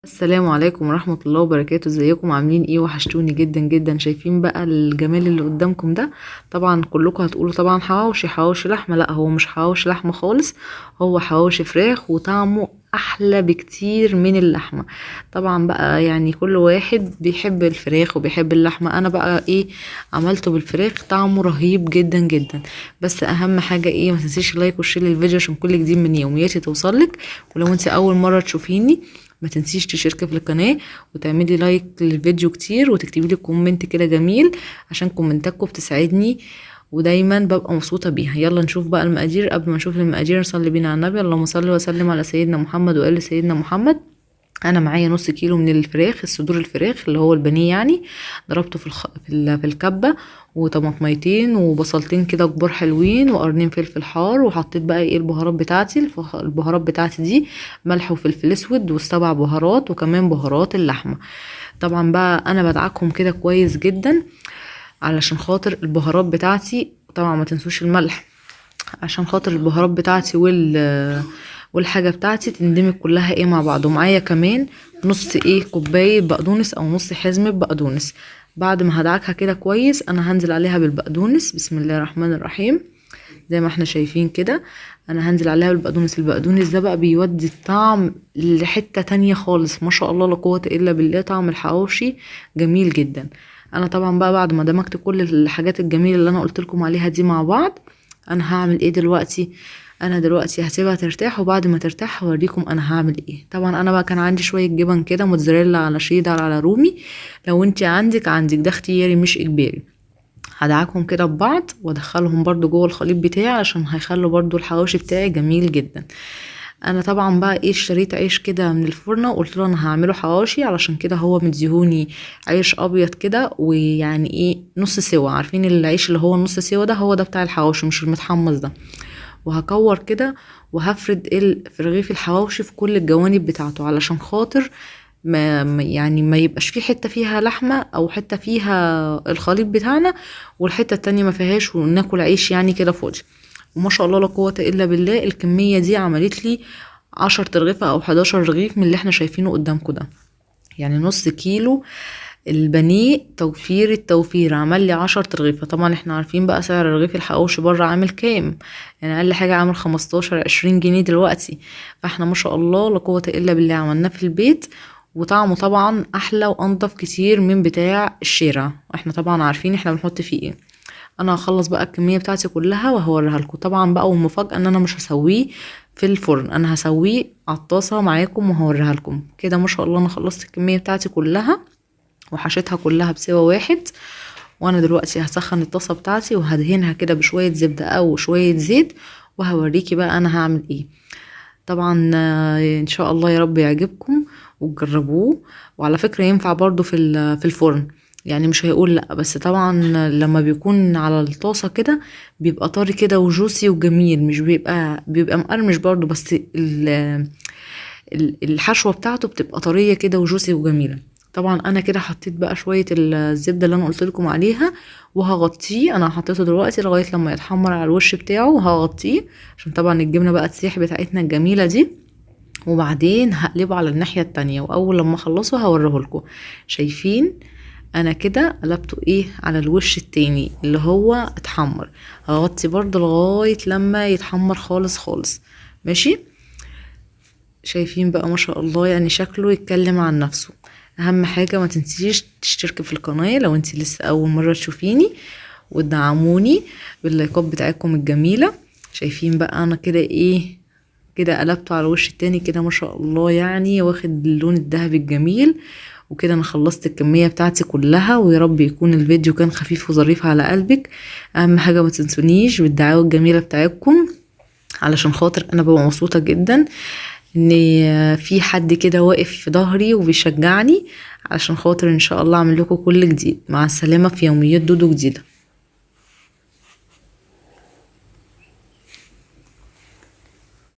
السلام عليكم ورحمة الله وبركاته. ازيكم عاملين ايه؟ وحشتوني جدا جدا. شايفين بقى الجمال اللي قدامكم ده؟ طبعا كلكم هتقولوا طبعا حواوشي حواوشي لحمة. لا، هو مش حواوشي لحمة خالص، هو حواوشي فراخ وطعمه احلى بكتير من اللحمة. طبعا بقى كل واحد بيحب الفراخ وبيحب اللحمة. انا بقى عملته بالفراخ، طعمه رهيب جدا جدا. بس اهم حاجة ما تنسيش ال like وال share للفيديو عشان كل جديد من يومياتي توصلك. ولو انت اول مرة تشوفيني ما تنسيش تشتركي في القناة وتعملي like للفيديو كتير وتكتبي لي comment كده جميل عشان كومنتاتكم بتساعدني ودايما ببقى مبسوطة بيها. يلا نشوف بقى المقادير. قبل ما نشوف المقادير نصلي بينا على النبي، اللهم صل وسلم على سيدنا محمد وآل سيدنا محمد. انا معايا نص كيلو من الفراخ، الصدور الفراخ اللي هو البانيه ضربته في الكبه، وطماطميتين وبصلتين كده كبار حلوين، وقرنين فلفل حار، وحطيت بقى البهارات بتاعتي. البهارات بتاعتي دي ملح وفلفل اسود والسبع بهارات، وكمان بهارات اللحمة. طبعا بقى انا بدعكهم كده كويس جدا علشان خاطر البهارات بتاعتي، طبعا ما تنسوش الملح عشان خاطر البهارات بتاعتي والحاجة بتاعتي تندمج كلها مع بعض. ومعايا كمان نص كوباية بقدونس او نص حزمة بقدونس. بعد ما هدعكها كده كويس انا هنزل عليها بالبقدونس. بسم الله الرحمن الرحيم. زي ما احنا شايفين كده انا هنزل عليها بالبقدونس. البقدونس ده بقى بيودي الطعم لحتة تانية خالص، ما شاء الله لا قوة الا بالله، طعم الحواوشي جميل جدا. انا طبعا بقى بعد ما دمجت كل الحاجات الجميلة اللي انا قلت لكم عليها دي مع بعض، انا هعمل ايه دلوقتي؟ انا دلوقتي هسيبها ترتاح، وبعد ما ترتاح هوريكم انا هعمل ايه. طبعا انا بقى كان عندي شوية جبن كده، موتزاريلا على شيدر على رومي، لو انت عندك ده اختياري مش اجباري. هدعكهم كده ببعض وادخلهم برضو جوه الخليط بتاعي عشان هيخلوا برضو الحواوشي بتاعي جميل جدا. انا طبعا بقى اشتريت عيش كده من الفرن وقلت له انا هعمله حواوشي، علشان كده هو مديهوني عيش ابيض كده، ويعني نص سوا. عارفين العيش اللي هو نص سوا ده؟ هو ده بتاع الحواوشي مش المتحمص ده. وهكور كده وهفرد رغيف الحواوشي في كل الجوانب بتاعته علشان خاطر ما يبقاش في حتة فيها لحمة او حتة فيها الخليط بتاعنا والحتة التانية ما فيهاش، وناكل عيش كده فاضي. وما شاء الله لا قوة الا بالله، الكمية دي عملت لي 10 ترغيفة او 11 رغيف من اللي احنا شايفينه قدامكم ده، يعني نص كيلو البانيه توفير التوفير عمل لي 10 ترغيفة. طبعا احنا عارفين بقى سعر رغيف الحواوشي بره عامل كام، اقل حاجة عامل 15-20 جنيه دلوقتي. فاحنا ما شاء الله لا قوة الا بالله عملناه في البيت، وطعمه طبعا احلى وانضف كتير من بتاع الشارع، واحنا طبعا عارفين احنا بنحط فيه ايه. انا هخلص بقى الكمية بتاعتي كلها وهوريها لكم. طبعا بقى والمفاجأة ان انا مش هسويه في الفرن، انا هسويه على الطاسة معاكم وهوريها لكم كده. ما شاء الله انا خلصت الكمية بتاعتي كلها وحشيتها كلها بسوا واحد. وانا دلوقتي هسخن الطاسة بتاعتي وهدهنها كده بشوية زبدة او شوية زيت، وهوريكي بقى انا هعمل ايه. طبعا، ان شاء الله يا رب يعجبكم وتجربوه. وعلى فكرة ينفع برضو في الفرن، مش هيقول لا، بس طبعا لما بيكون على الطاسة كده بيبقى طري كده وجوسي وجميل، مش بيبقى مقرمش برضو، بس الحشوة بتاعته بتبقى طرية كده وجوسي وجميلة. طبعا انا كده حطيت بقى شوية الزبدة اللي انا قلت لكم عليها وهغطيه. انا حطيته دلوقتي لغاية لما يتحمر على الوش بتاعه وهغطيه عشان طبعا الجبنة بقى تسيح بتاعتنا الجميلة دي، وبعدين هقلبه على الناحية التانية، واول لما اخلصه هوريه لكم. شايفين انا كده قلبته على الوش التاني اللي هو اتحمر. هغطي برضه لغاية لما يتحمر خالص خالص. ماشي، شايفين بقى ما شاء الله شكله يتكلم عن نفسه. اهم حاجة ما تنسيش تشتركي في القناة لو انت لسه اول مرة تشوفيني، وتدعموني باللايكات بتاعتكم الجميلة. شايفين بقى انا كده كده قلبته على الوش التاني كده ما شاء الله، واخد اللون الذهبي الجميل. وكده انا خلصت الكمية بتاعتي كلها، ويا رب يكون الفيديو كان خفيف وظريف على قلبك. اهم حاجة ما تنسونيش بالدعاوى الجميلة بتاعتكم علشان خاطر انا ببقى مبسوطة جدا ان في حد كده واقف في ظهري وبيشجعني، علشان خاطر ان شاء الله اعمل لكم كل جديد. مع السلامة في يوميات دودو جديدة.